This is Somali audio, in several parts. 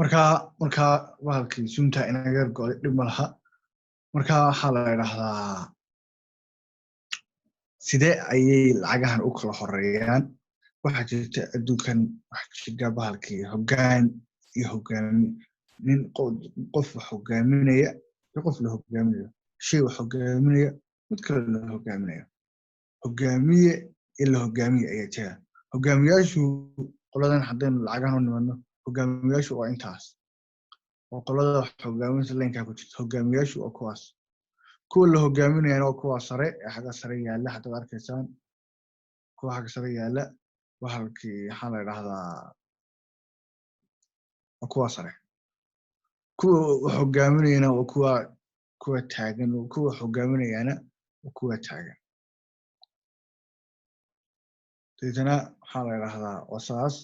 Markaa bahalkii Zoomta inaga go'day, dhib ma laha. Marka waxaa la idhaahdaa, sidee ayay lacagahan u kala horeeyaan? Waxaa jirta adduunkan, waxaa jira bahalkii hoggaan iyo hogaami, nin qof wax hogaaminaya iyo qof la hogaaminayo, shay wax hogaaminaya, mid kale la hogaaminayo, hogaamiye iyo la hogaamiye ayaa jira. Hogaamiyaashu qoladan, haddaynu lacagahan u nimadno, hogaamiyaashu waa intaas oo qolada wax hogaaminaysa line-kaa ku jirta. Hogaamiyaashu waa kuwaas, kuwa la hogaaminayana waa kuwa sare ee xagga sare yaalla. Haddaad arkaysaan kuwa xagga sare yaalla, bahalkii waxaa la idhahdaa waa kuwa sare. Kuwa wax hogaaminayana waa kuwa taagan, kuwa hogaaminayana waa kuwa taagan. Deetana waxaa la idhahdaa waa saas.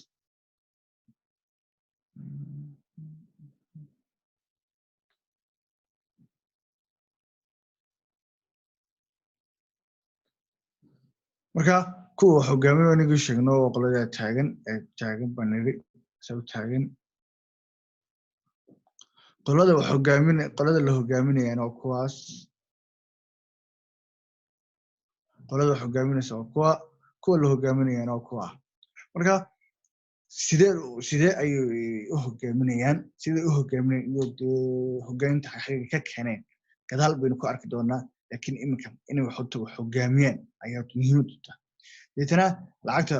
Marka kuwa wax hogaaminaya inagii sheegno waa qoladaa taagan ee taagan baan nidhi, sa u taagan. Qolada wax hogaamin, qolada la hogaaminayana waa kuwaas. Qolada wax hogaaminaysa waa kuwa, kuwa la hogaaminayana waa kuwa. Marka sidee ayay u hogaaminayaan? Sidee u hogaaminayaan iyo dee hogaaminta xaqiiqa ka keeneen gadaal baynu ku arki doonaa, laakiin iminka inay wax horta wax hogaamiyaan ayaa muhiimad u tahay. Deetana lacagta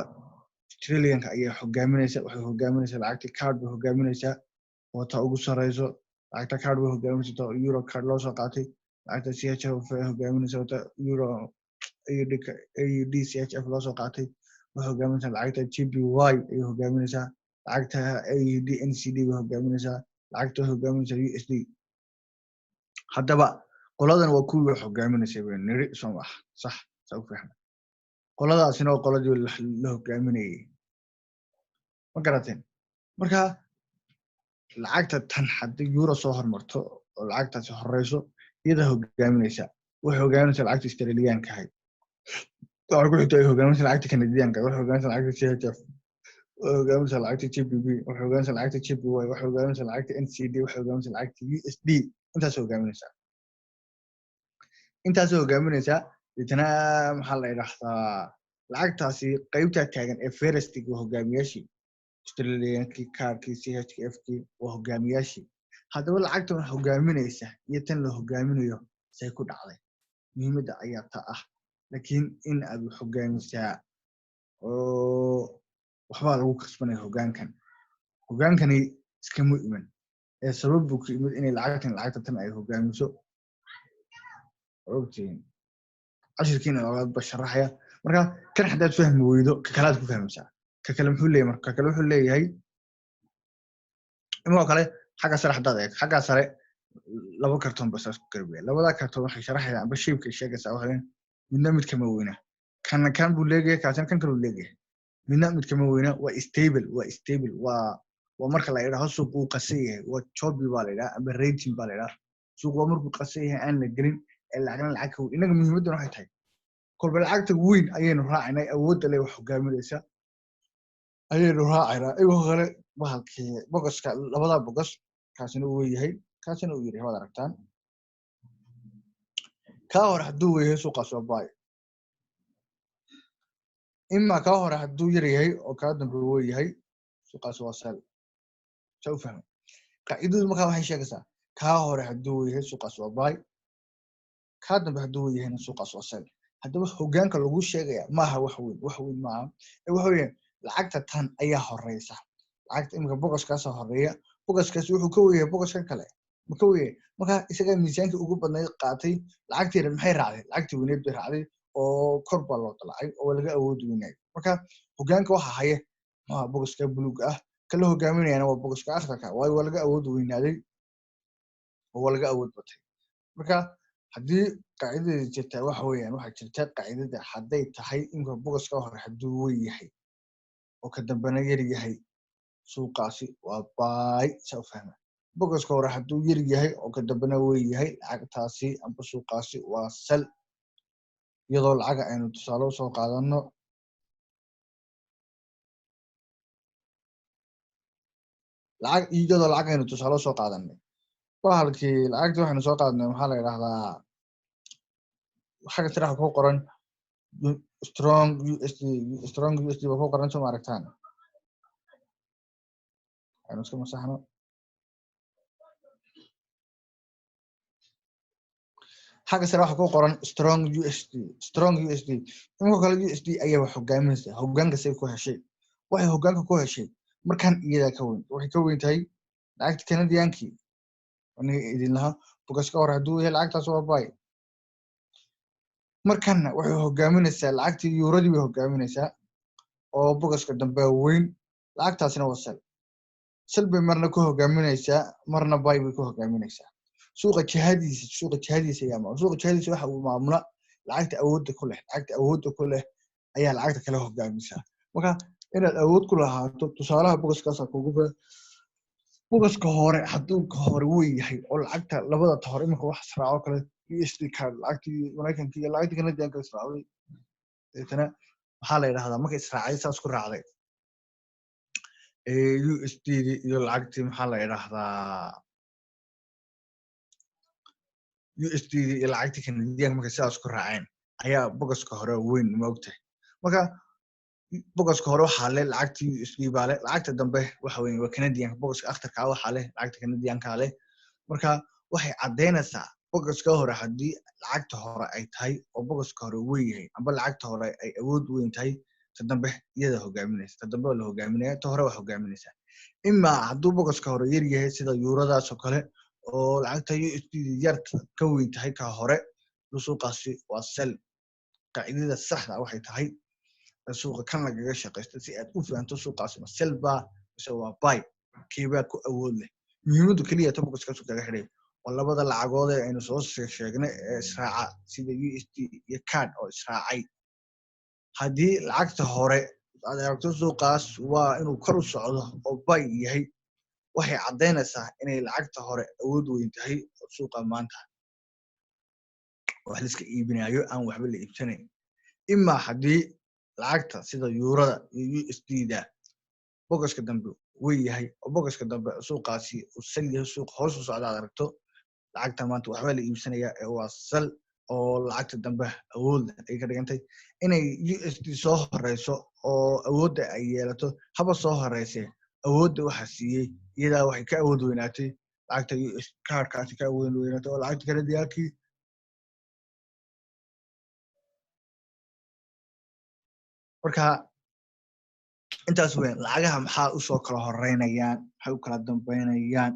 Australianka ayaa hogaaminaysa, waxay hogaaminaysaa lacagta CAD bay hogaaminaysaa oo ta ugu sareyso. Lacagta CAD bay hogaaminaysaa, ta euro CAD loo soo qaatay. Lacagta CHF ay hogaaminaysaa, ta euro AUD CHF loo soo qaatay. Waxay hogaaminaysaa lacagta JPY ayay hogaaminaysaa, lacagta AUD NZD bay hogaaminaysaa, lacagta waxay hogaaminaysaa USD. Haddaba qoladan waa kuwii wax hogaaminaysay bay niri, soo maaha? Sax, saa u fahma. Qoladaasina waa qoladii la hogaaminayay, ma garateen? Marka lacagta tan haddii euro soo hormarto oo lacagtaasi horeyso, iyada hogaaminaysa, waxay hogaaminaysaa lacagta Australiyaanka ahayd. Waxaa ku xigta ay hogaaminaysaa lacagta Canadianka, waxay hogaaminaysaa lacagta CHF, waxay hogaaminaysaa lacagta GBP, waxay hogaaminaysaa lacagta JPY, waxay hogaaminaysaa lacagta NZD, waxay hogaaminaysaa lacagta USD. Intaas hogaaminaysaa, intaasay hogaaminaysaa. Deetana maxaa la idhahdaa, lacagtaasi qaybtaa taagan ee first-iga waa hogaamiyaashii, Australiankii, CAD-kii, CHF-kii waa hogaamiyaashii. Haddaba lacagtan hogaaminaysa iyo tan la hogaaminayo say ku dhacday, muhiimadda ayaa ta ah. Laakiin in aad wax hogaamisaa oo waxbaa lagu kasbanaya, hogaankan hogaankani iskama iman ee sabab buu ku imid inay lacagtan lacagta tan ay hogaamiso. Ogtihiin cashirkiina labaad ba sharaxaya. Marka kan haddaad fahmi weydo, ka kalaad ku fahmaysaa. Ka kale muxuu leeyahay? Marka ka kale wuxuu leeyahay, imakoo kale xagga sare haddaad eeg, xagga sare laba kartoon ba saas ku garbiya. Labada kartoon waxay sharaxayaan amba shape-kay sheegaysaa, waxay midna mid kama weyna. Kana kan buu leegahay, kaasina kan kaluu leegahay, midna mid kama weyna. Waa stable, waa stable. Waa marka la idhaho suuq uu qasan yahay, waa choppy baa la idhaha amba ranging baa la idhaha. Suuq waa markuu qasan yahay, aan la gelin ee lacagna lacag ka weyn. Innaga muhiimaddan waxay tahay kolba lacagta weyn ayaynu raacaynay, awoodda le wax hogaaminaysa ayaynu raacaynaa. Iminka kale bahalkii bogoska, labada bogos, kaasina uu yahay, kaasina uu yahay, waad aragtaan. Kaa hore hadduu yahay, suuqaas waa buy. Ima kaa hore hadduu yar yahay oo kaa dambe uu yahay, suuqaas waa sell. Saa u fahma qaacidadu. Markaa waxay sheegaysaa, kaa hore hadduu yahay, suuqaas waa buy, kaa dambe hadduu yahayna, suuqaas waa sell. Haddaba hogaanka lagu sheegaya maaha wax weyn, wax weyn maaha ee waxa weeyaan lacagta tan ayaa horeysa. Lacagta iminka bogoskaasa horeeya, bogoskaasi wuxuu ka weyahay bogoskan kale ma ka weyahay. Marka isagaa miisaankii ugu badnayd qaatay. Lacagtii maxay raacday? Lacagtii weyneed bay raacday oo kor baa loo dalacay oo laga awoodi weynaayay. Marka hogaanka waxa haya muxuu? Bogoska buluuga ah. Kala hogaaminayana waa bogoska akhdarka, waayo waa laga awood weynaaday oo waa laga awood batay. Marka haddii qaacidada jirta waxa weeyaan, waxaa jirta qaacidada hadday tahay imika bogoska hore hadduu weyn yahay oo ka dambena yar yahay, suuqaasi waa buy. Saa u fahma. Bogoska hore hadduu yar yahay oo ka dambena weyn yahay, lacagtaasi amba suuqaasi waa sell. Iyadoo lacaga aynu tusaale usoo qaadano, Lacag iyadoo lacag aynu tusaale soo qaadanay, bahalkii lacagta waxaynu soo qaadanay, maxaa la yidhahdaa, xagga sare ku qoran strong USD, strong USD ba ku qoran, soo ma aragtaan? Aynu iska masaxno. Xagga sare waxa ku qoran strong USD, strong USD. Iminka kale USD ayaa wax hogaaminaysa. Hogaanka say ku heshay? Waxay hogaanka ku heshay markan iyadaa ka weyn, waxay ka weyn tahay lacagta Canadiankii. Aniga idin lahaa bogaska hore hadduu yahay lacagtaas waa buy. Markanna waxay hogaaminaysaa lacagtii yuuradii bay hogaaminaysaa oo bogaska dambe weyn, lacagtaasina waa sell. Sell bay marna ku hogaaminaysaa, marna buy bay ku hogaaminaysaa. Suuqa jihadiisa, suuqa jihadiisa ayaa maamula. Suuqa jihadiisa waxa uu maamula lacagta awoodda ku leh. Lacagta awoodda ku leh ayaa lacagta kala hogaamisa. Marka inaad awood ku lahaato, tusaalaha bogaskaasaa kugu filan. Bogaska hore hadduu ka hore weyn yahay oo lacagta labada ta hore, iminka wax israaco kale, USD card, lacagtii Maraykanka iyo lacagtii Canadianka israacday, deetana maxaa la yidhahdaa, marka israacay saas ku raacday USD iyo lacagtii, maxaa la yidhahdaa, USD iyo lacagtii Canadianka, markay sidaas ku raaceen ayaa bogaska hore weyn, ma ogtahay? Marka bogoska hore waxaa leh lacagtii USD baa leh, lacagta dambe waxa weeye waa Canadianka. Bogoska akhtarka ah waxaa leh lacagta Canadianka leh. Marka waxay caddaynaysaa bogoska hore haddii lacagta hore ay tahay oo bogoska hore weyn yahay amba lacagta hore ay awood weyn tahay, ta dambe iyada hogaaminaysa, ta dambe waa la hogaaminaya, ta hore waa hogaaminaysa. Imaa hadduu bogoska hore yar yahay, sida yuuradaas oo kale, oo lacagta USD yar ka weyn tahay ka hore, suuqaasi waa sell. Qaacidada saxda waxay tahay suuqa kan lagaga shaqaysto, si aad u fahanto suuqaasi ma sell baa mise waa buy, keebaa ku awood leh, muhiimaddu keliya ta bogoskaasu kaga xidhay oo labada lacagood ee aynu soo sheegnay ee israaca, sida USD iyo card oo israacay, haddii lacagta hore aad aragto suuqaas waa inuu kor u socdo oo buy yahay, waxay caddaynaysaa inay lacagta hore awood weyn tahay oo suuqa maanta wax liska iibinayo aan waxba la iibsanayn. Imaa haddii lacagta sida yuurada iyo USD da bogoska dambe weyn yahay oo bogoska dambe suuqaasi uu sell yahay, suuqa hoos u socda aad aragto, lacagta maanta waxba la iibsanaya ee waa sell oo lacagta dambe awood leh ay ka dhigantay. Inay USD soo horeyso oo awoodda ay yeelato, haba soo horeyse, awoodda waxa siiyey iyadaa waxay ka awood weynaatay lacagta US kaarkaasi ka awood weynaatay oo lacagta Canadiankii. Marka intaas weyn, lacagaha maxaa usoo kala horeynayaan, maxay u kala dambeynayaan?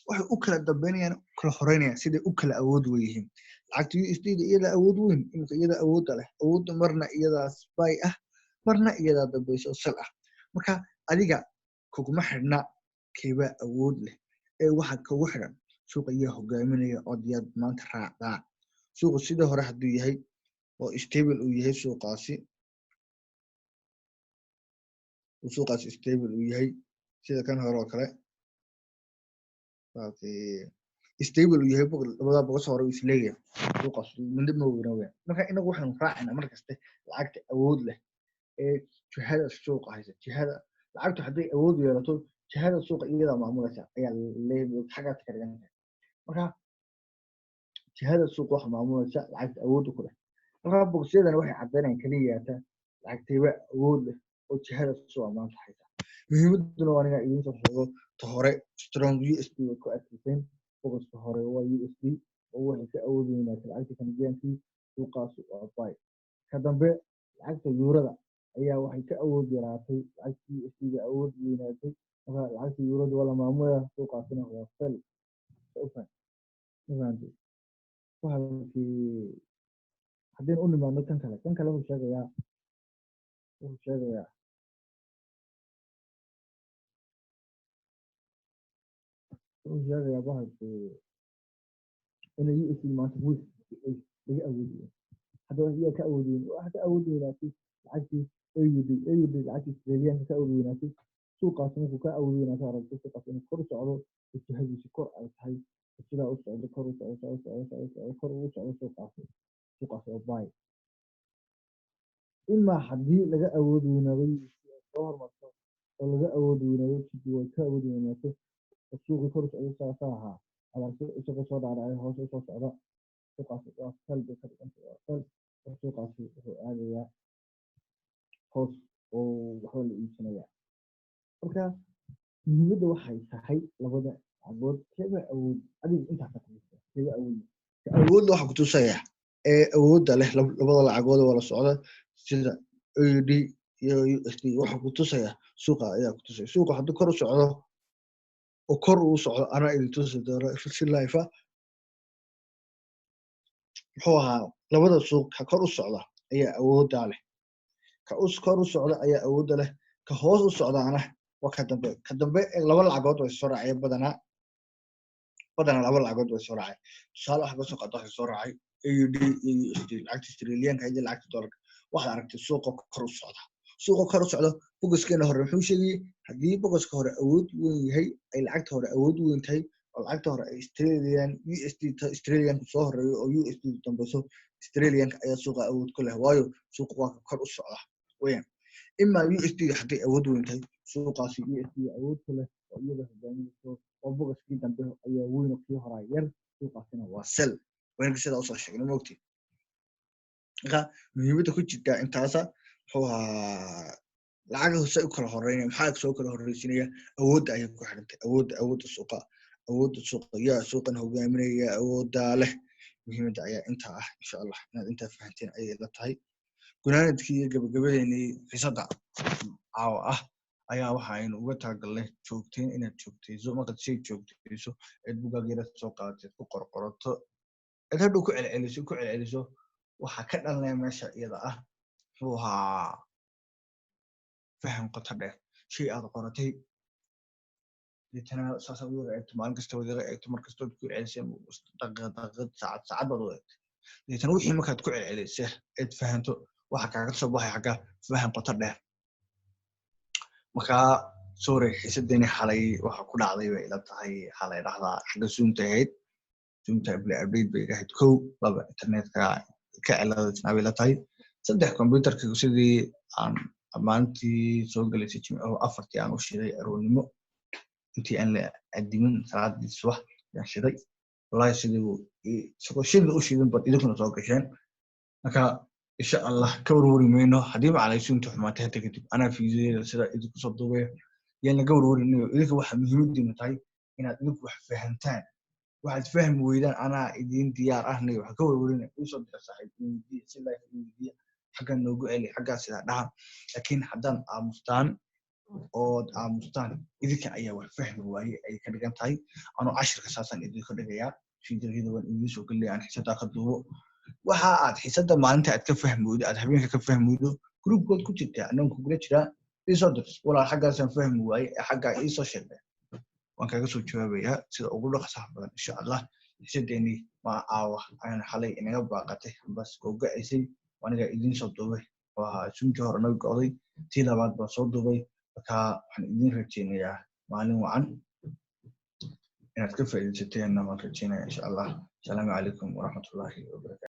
Waxay u kala dambeynayaan, u kala horeynayaan siday u kala awood weyihiin. Lacagta USD da iyadaa awood weyn imika, iyada awoodda leh, awoodda marna iyadaas buy ah, marna iyadaa dambeysa oo sell ah. Marka adiga kuguma xidhna keebaa awood leh, ee waxa kugu xidhan suuqa ayaa hogaaminaya oo diyaad maanta raacdaa. Suuqu sidii hore hadduu yahay oo stable uu yahay, suuqaasi suuqaasi stable uu yahay, sida kan hore oo kale stable uu yahay, labada boqos hore uu isleeyahay, suuqaas midna ma weyna weyn. Marka inagu waxaanu raacaynaa mar kaste lacagta awood leh ee jihada suuqa haysa. Jihada lacagtu hadday awood yeelato, jihada suuqa iyadaa maamulaysa ayaa leeyahay, xaggaas ka dhigan tahay. Marka jihada suuqa waxa maamulaysa lacagta awoodda ku leh. Marka bogosyadana waxay caddaynayaan keliyaata lacagtayba awood leh oo jihada suuqa maanta haysa. Muhiimaduna waa aniga idiin soo sheego ta hore strong USD way ku adkayseen, bogoska hore waa USD oo waxay ka awood weynaatay lacagta Canadiankii, suuqaasi waa buy. Ka dambe lacagta yuurada ayaa waxay ka awood yaraatay lacagta USD ga, awood weynaatay, marka lacagta yuurada waa la maamulaya, suuqaasina waa sell. Ma fahantay? Bahalkii haddaynu u nimaadno kan kale, kan kale wuxuu sheegayaa bahalkii inay USD maanta week laga awoodiyo. Haddaba iyaa ka awood weyn? Waxa ka awood weynaatay lacagtii AUD, AUD lacagtii Australianka ka awood weynaatay. Suuqaasi markuu ka awood weynaatay, aragto suuqaas inuu kor u socdo, jihadiisu kor ay tahay, sidaa u socdo, kor u socdo, socdo, socdo, socdo, socdo, kor ugu socdo suuqaasi, suuqaasi oo buy. Imaa haddii laga awood weynaado USD ay soo hormarto Oo laga awood weynaado, GBP way ka awood weynaato oo suuqii kor u socday saasa ahaa. Aad aragtay isagoo soo dhaadhacay, hoos usoo socda. Suuqaasi waa sell bay ka dhigantay, waa sell oo suuqaasi wuxuu aadayaa hoos oo waxba la iibsanaya. Marka muhiimadda waxay tahay labada lacagood keeba awood adiga intaa ka tageysa, keeba awood. Awoodda waxa kutusaya ee awoodda leh labada lacagood waa la socda, sida AUD iyo USD. Waxa kutusaya suuqa ayaa kutusaya. Suuqa hadduu kor u socdo oo kor uu socdo, anaa idin tusi doona si live ah. Muxuu ahaa, labada suuq ka kor u socda ayaa awooddaa leh, ka kor u socda ayaa awoodda leh. Ka hoos u socdaana waa ka dambe. Ka dambe laba lacagood way soo raacay badanaa. Badanaa laba lacagood way soo raacay. Tusaale waxa kasoo qaata, waxa soo raacay AUD iyo USD, lacagta Australianka iyo lacagta dollarka. Waxaad aragtay suuqa kor u socda. Suuqa kor u socda, boxkeena hore muxuu sheegayay? Haddii boxka hore awood weyn yahay, ay lacagta hore awood weyn tahay, oo lacagta hore ay Australian USD, Australianka soo horeeyo oo USD dambeyso, Australianka ayaa suuqa awood ku leh, waayo suuqa waa ka kor u socda weeyaan. Imaa USD hadday awood weyn tahay, suuqaasi USD awood ku leh oo iyada hogaaminayso, oo boxkii dambe ayaa weyn oo kii horaa yar, suuqaasina waa sell. Waynka sidaa usoo sheegnay, mogti? Marka muhiimadda ku jirta intaasa. Muxuu ahaa, lacagahu say u kala horeynaya, maxaa soo kala horreysinaya? Awoodda ayay ku xirantay, awoodda suuqa, awoodda suuqa yaa suuqan hogaaminaya, awooddaa leh. Muhiimadda ayaa intaa ah. Insha Allah inaad intaa fahanteen ayay la tahay. Gunaanadkii iyo gabagabadeenii xiisadda caawa ah ayaa waxa aynu uga talagalnay joogteyn, inaad joogtayso. Markaad shay joogtayso, eed bugaag yara soo qaadateed, ku qorqorato, eed hadhow ku celceliso, ku celceliso, waxaa ka dhalanaya meesha iyada ah, muxuu ahaa, faham qoto dheer. Shay aad qoratay, deetana saasaa u yara eegto, maalin kasta wad yara eegto, mar kasta ood ku celcelisay, daqiiqad daqiiqad, saacad saacad baad u eegtay. Deetana wixii markaad ku celcelisay eed fahanto, waxa kaaga soo baxay xagga faham qoto dheer. Markaa sorry, xiisadeeni xalay waxa ku dhacday bay ila tahay xalay dhahdaa xagga Zoomta ahayd. Zoomta update bay ahayd kow, laba, internetka ka ciladaysnaa bay ila tahay, saddex, computerka sidii aan maalintii soo galaysay Jimcuhu 4tii aan u shiday aroornimo, intii aan la adimin salaadii subax ayaan shiday. Wallahi sidii isagoo shida u shidan bad idinkuna soo gasheen. Marka insha Allah ka warwari mayno haddii macalay Zoomta xumaatay. Hadda kadib anaa fiidiyoyada sida idinku soo duubaya, yaan laga warwarinayo. Idinka waxa muhiimadiinu tahay inaad idinku wax fahantaan. Waxaad fahmi weydaan anaa idin diyaar ahnayo. Waxa ka warwarina, iisoo dira saaxiib, weydiiya si live weydiiya, xaggan noogu celi, xaggaa sidaa dhaha. Laakiin haddaan aamustaan ood aamustaan, idinka ayaa wax fahmi waaye ay ka dhigan tahay. Anuu cashirka saasaan idinka dhigayaa. Fiidiyoyada waan idiin soo gelinaya aan xiisaddaa ka duubo. Waxa aad xiisadda maalinta aad ka fahmi weydo, aad habeenka ka fahmi weydo, groupkood ku jirtaa, annaga kugula jiraa, iisoo dir: "Walaal, xaggaasaan fahmi waaye ee xaggaa iisoo sheegay." Waan kaga soo jawaabayaa sida ugu dhaqsaha badan, insha Allah. Xiisadeenii ma caawa ayaan xalay inaga baaqatay, bas googa-aysay, aniga idiin soo duubay. Oo ahaa Zoomtii hore naga go'day, tii labaad baan soo duubay. Markaa waxaan idiin rajeynayaa maalin wacan, inaad ka faa'iidaysateenna waan rajeynaya, insha Allah. Asalaamu calaykum waraxmatullaahi wabarakatu.